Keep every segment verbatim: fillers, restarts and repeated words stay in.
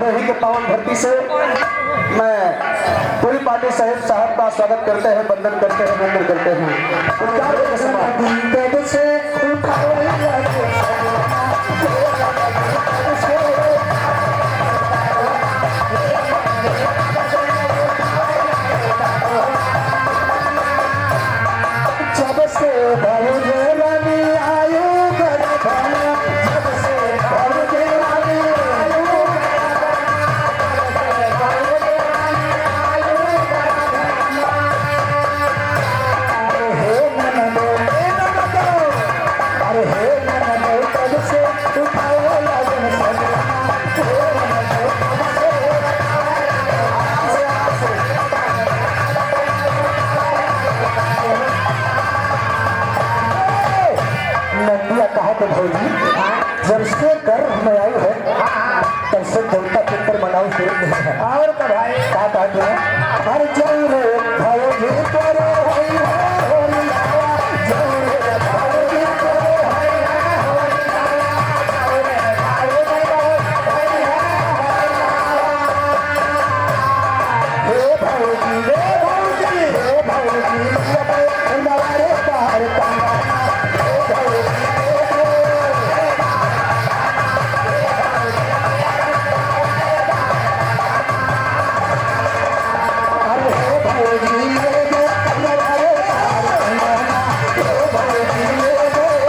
यहीं के पावन धरती से मैं पूरी पार्टी सहित साहब का स्वागत करते हैं, वंदन करते हैं, वंदन करते हैं। उद्गार के साथ। जब से भौजी रानी आयु गर्भ में, जब से भौजी रानी आयु गर्भ में, जब से भौजी रानी आयु गर्भ में। अरे हे ननदो, हे ननदो, अरे हे ननदो, कब से उठाओ लागन सजना। नंदिया कहा तो भौजी, जब से गर्भ में आई है, तब से देवता पितर मनाओ शुरू नहीं है। और का भाई? का कहा तूने? हर जाऊ रे भौजी तोरे होई है होरी लावा, जाऊ रे भौजी तोरे होई है होरी लावा। हे भौजी, हे भौजी, हे भौजी, हमारे बाहर का, हे भौजी, हे भौजी। अरे हे भौजी, हे भौजी, हमारे बाहर का, हे भौजी, हे भौजी।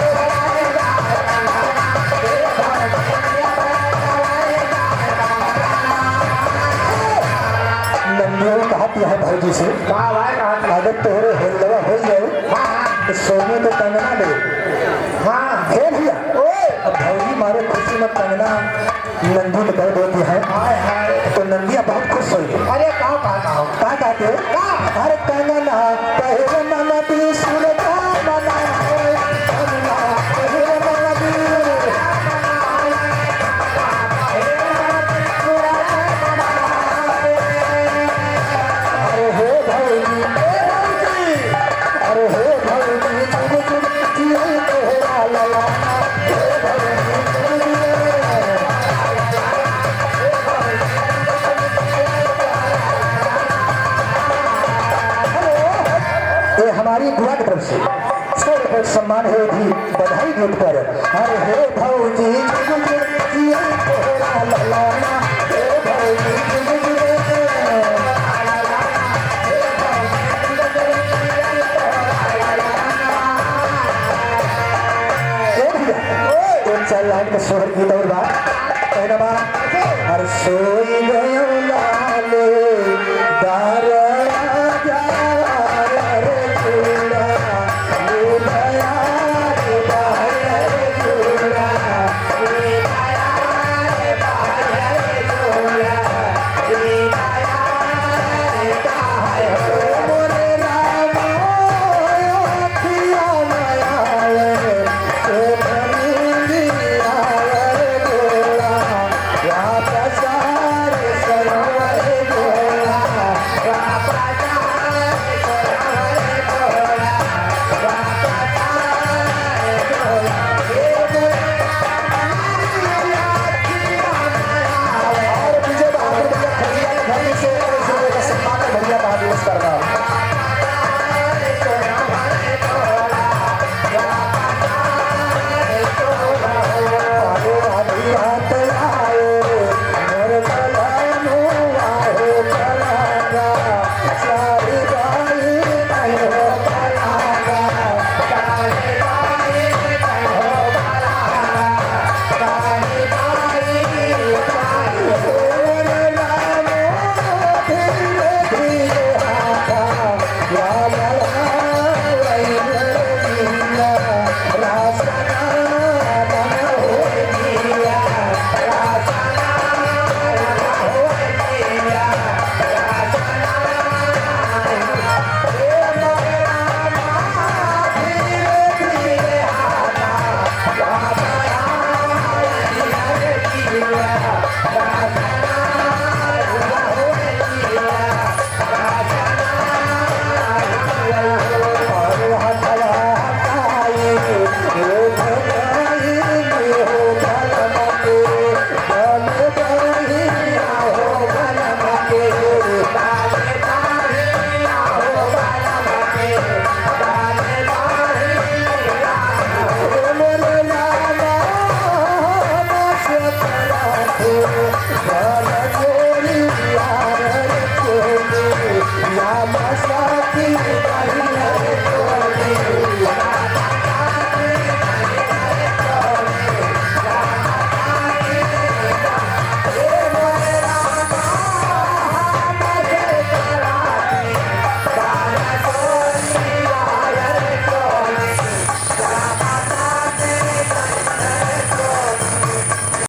नंदियो कहत है भौजी से, का भाई कहत है? अगर तोहरे हेलवा हो जाए, हाँ, हाँ। तो सोने के कंगना ले। हाँ। हे भैया, ओए। अब भौजी मारे खुशी में कंगना नंदी के दे देती है। हाय, हाय। तो नंदिया बहुत खुश हो गई। अरे, का कहत हो? का कहत हो? का? अरे कंगना पहिर ननदी सुरता मना है, कंगना पहिर ननदी। अरे हे भौजी, हे भौजी, अरे हे भौजी, जुग जुग जिए तोहरा ललाना। हे भौजी, जुग जुग। ये हमारी बुआ की तरफ से सौ रुपये सम्मान है, ये भी बधाई गीत पर। अरे हे भौजी, जुग जुग जिए तोहरा ललाना, हे भौजी, जुग जुग। ए भैया, एक चार लाइन का सोहर गीत और बा। कहना बा, अरे सोई गयो लाले,